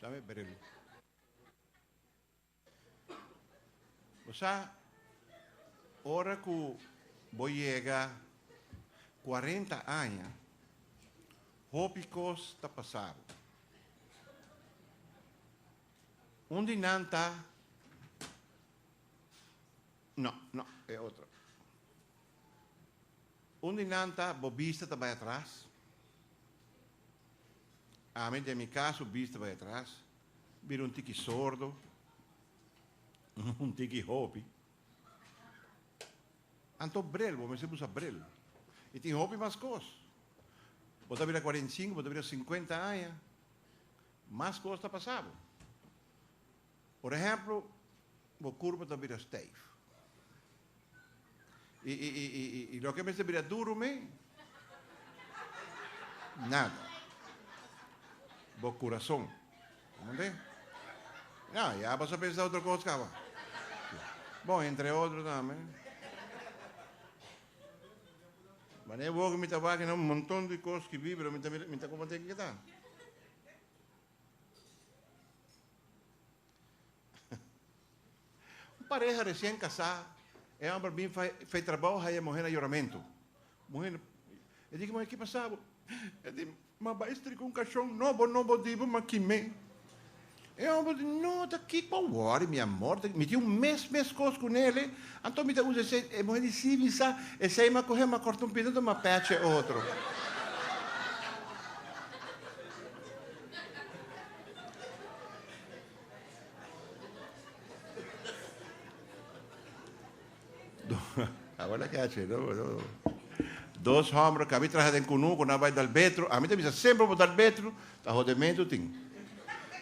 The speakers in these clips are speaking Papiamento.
Dame bril. Bo sa, ora ku bo yega 40 aña, hopi kos ta pasa bo. Un di nan ta, no, no, e otro. Un di nan ta bo bista ta bai atras. Ami den mi kaso bista bai atras, bira un tiki sordo, un tiki hopi. Anto bril, bo mester busa bril. I tin hopi mas kos. Bo ta bira 45, bo ta bira 50 aña, mas kos ta pasa bo. Por ehemplo, bo kurpa ta bira stijf. I, i, i, i, i, i loke mester bira duro me? Nada. Bo kurason. Comprende? No, ya bo sa pensa otro kos kaba. Bon, entre otro tambe. Wanneer bo mi ta wak un monton di kos ki bibra, mi ta mira, mi ta comprende kiko ta. Un pareha resien kasá, e hòmber bin fei trabou haya e muhé na yoramentu. Muhé, e di ku muhé, ki pasa bo? E di, m'a bai strika un kashon nobo nobo di bo, m'a kim'é. E hòmber di, no, ta kiko a wòri, mi amor, mi tin un mes meskos ku nele, anto mi ta usa esei. E muhé di, si, mi sa, esei m'a kohe, m'a kòrta un pida, anto m'a pèchi e otro. Awor la cache, no, no. Dos hombre que a mi traha den cunuco, na bai dal betro. A mi ta bisa sempre bo dal betro, ta hodemento tin.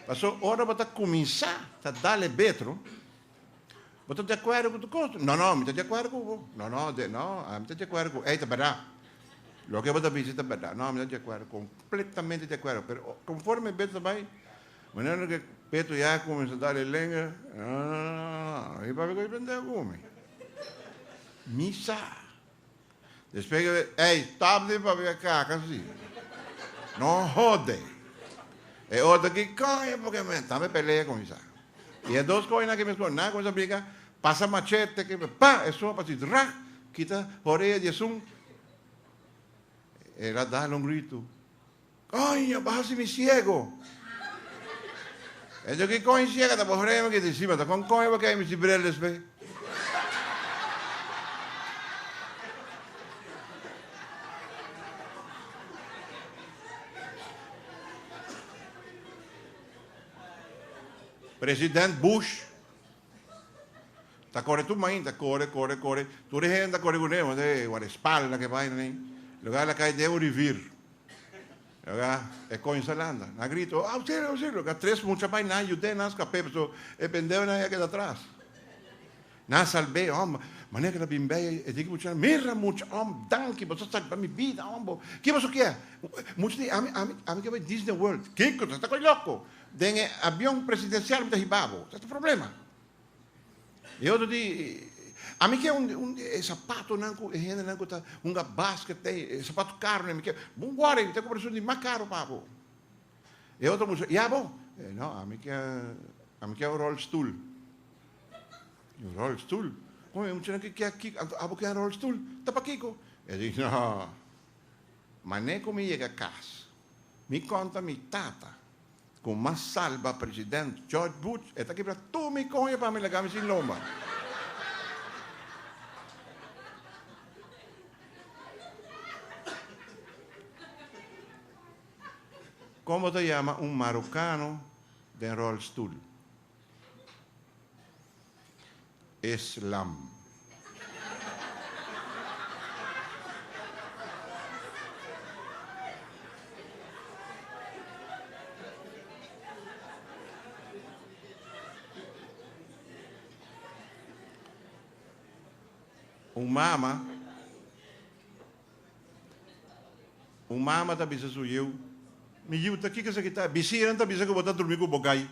Paso ora bo ta cuminsa ta dal e betro, bo ta di acuerdo cu tu cos. No, no, mi ta di acuerdo cu bo. No, no, de, no, a mi ta di acuerdo cu, ey ta berdad. Loke bo ta bisa ta berdad. No, mi ta di acuerdo, completamente di acuerdo. Pero conforme e betro ta bai, Manera ke Petro ya a kuminsá dal e lenga, Ah, i papia ku e pendeho ku mi? Mi sa. Despues ke, Ey, stop di papia kaka si. No hode. E otro ki koño porque men tambe pelea kuminsá. I e dos koñonan ke meskos, nan a kuminsá brinka, pasa machete ke pa, esun a pasa rah, kita orea di esun. El a dal un gritu. Coño, bo hasi mi ciego. E di, ki coño ciega ta bo frema ki di, si, ma ta con coño bo kei mi si bril despues. President Bush ta kore tur mainta, kore, kore, kore. Tur e hende ta kore kuné, e guardaespalda ke vaina nei. Lugar el a kai den un rivir. Lugar e coño sa landa. Nan grito, auxilio, auxilio. Lugar tres mucha bai nan yud'é, nan skap'é, pasobra e pendeunan ya keda atras. Nan salb'é, homber. Manera ku ta bin bei, e di ku muchanan, mira mucha, homber, danki, boso a salba mi bida, homber. Ke boso kier? Mucha di, ami, ami, ami ke bai Disney World. Kiko? Ta koy loko. Den e avion presidensial mi ta hiba bo. Ta problema. E otro di, ami ke un, un e sapatonan ku e hendenan ku ta hunga basket den, e sapato karo mi ke, bon wòrdu, mi ta kumpra esun di mas karo pa bo. E otro mucha, ya bo? E no, ami ke, ami ke un rolstoel. Un rolstoel? Kon e muchanan ke ke kiko, anto abo ke un rolstoel? Ta pakiko? E di, no, mane ku mi yega kas, mi konta mi tata Ku mas salba president George Bush e ta kibra tur mi koño pa mi laga mi sin lomba. Kon bo ta yama un marokano den rolstoel? Islam. Un mama, un mama ta bisa su yiu, Mi yiu, ta kiko esaki ta? Bisinan ta bisa ku bo ta drumi ku bo gai.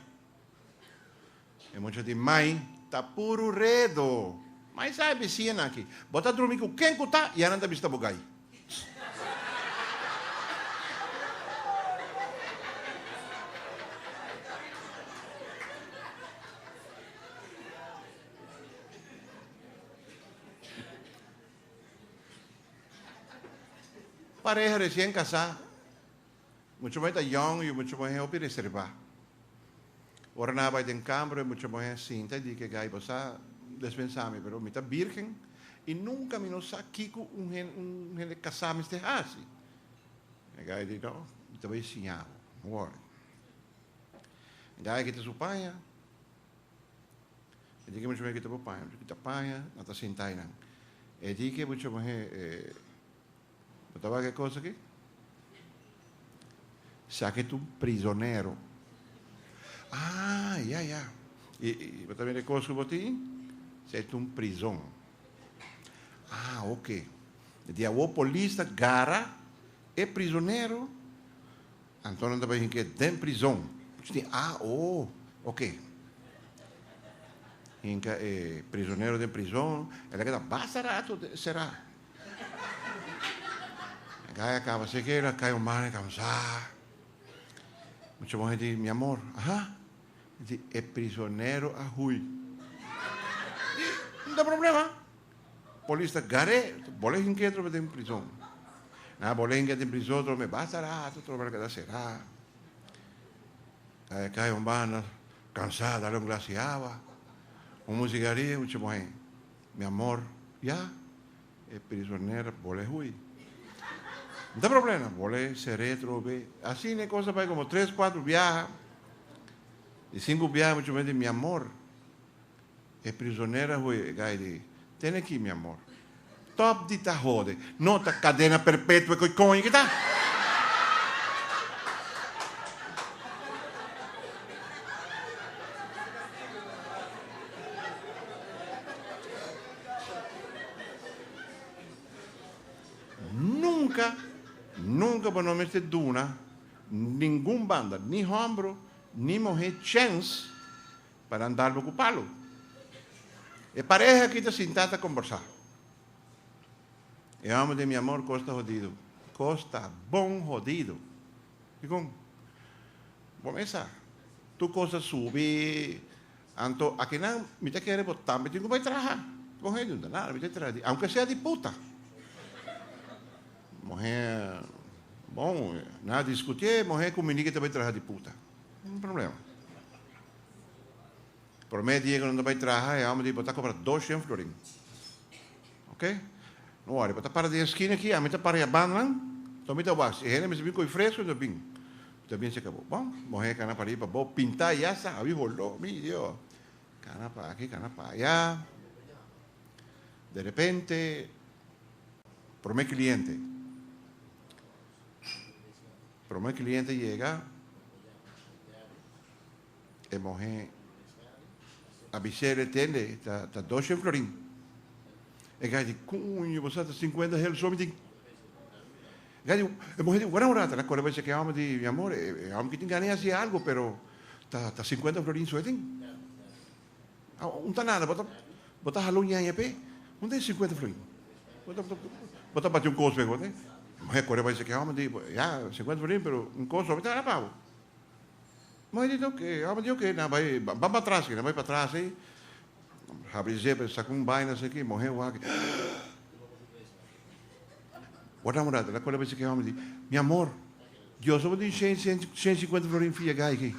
E mucha di, Mai, ta puru redo. Mai sa e bisiñanan aki. Bo ta drumi ku ken ku ta, ya nan ta bista bo gai. Pareha resien kasá, mucha muhé ta yòn i mucha muhé hopi reservá. Ora nan a bai den kamber e mucha muhé sinta i di ke gai, Bo sa despensá mi, pero mi ta bírgen i nunka mi no sa kiko un un hende kasá mester hasi. E gai di, No, mi ta bai siña bo, no wòri. E gai a kita su paña. E di ke mucha muhé kita bo paña, bo kita paña, nan ta sinta einan. E di ke mucha muhé, Bo ta wak e kos aki? Esaki ta un prizonero. Ah, ya, ya. I, i bo ta mira e kos ku bo tin? Esei ta un prizon. Ah, ok. Di awor polis ta gara e prizonero, anto nan ta bai hink'é den prizon. Ah, oh, ok. Hinka e prizonero den prizon, el a keda basta rato será. Gai a caba así que la cay un mane cansá. Mucha mujer di, mi amor, aha. Di, e prisionero a hui. Di, no ta problema. Polis ta gar'é, bole hinké trobe den prison. Na bole hinké den prison trobe basta rato trobe a keda será. Gai a cay un banda cansá, dale un glas di awa, un cigaria, mucha mujer, mi amor, ya. E prisoner bole hui. No ta problema, bole ser'é trobe. Asina e cosa bai como tres, cuatro biaha. Di cinco biaha mucho mes di mi amor. E prisoner a hui, e gai di, Tene aki mi amor. Top di ta hode. No ta cadena perpetua cu e coño ki ta. Nunka, nunka bo no mester duna ningun banda, ni hòmber ni muhé chèns pa nan dal bo ku palu. E pareha aki ta sintá ta kombersá. E hòmber di, Mi amor, kos ta hodido. Kos ta bon hodido. Dikon? Bo mesa. Tur kos ta subi. Anto akinan mi ta kere bo tambe tin ku bai traha. Bo hende no ta nada, mi ta traha di aunke sea di puta. Muhé, bon, nan a diskutié, muhé ku mi ni ke ta bai traha di puta. No problema. Promé dia ku nan ta bai traha e hòmber di bo ta kobra doshen florin. Oke? No wòri, bo ta para den e skina aki, ami ta para e abannan, anto mi ta wak. Si e hende mester bin kohe fresku, mi ta bin. Ta bien se cabo. Bon, mohe cana pa riba bo pinta ya sa abi holo, mi Dios. Cana pa aki, cana pa aya. De repente, prome cliente. Prome cliente yega, e mohe a bis'é, tende, ta, ta doshen florin. E gai di, cuño, bo sa ta 50 hel so mi tin. E di, e muher di, wara un rato, el a kore bai cheke e hòmber di, mi amor, e hòmber ki tin gana di hasi algu, pero ta ta sinkuenta florin so e tin. Un ta nada, bo ta bo ta hala un ñaña p'e, un ta e sinkuenta florin. Bo ta bo ta bati un kos p'e, bo ta. E muher kore bai cheke e hòmber di, ya, sinkuenta florin, pero un kos so mi ta gana pa bo. Muher di, oke, e hòmber di, oke, nan bai, ban patras, nan bai patras ei, habri zep, saka un baina esaki, muher wak. Bo namorado la kore bisa ke homber di, Mi amor, Dios no bo tin shen, shen, shen sinkuenta florin fia gai aki.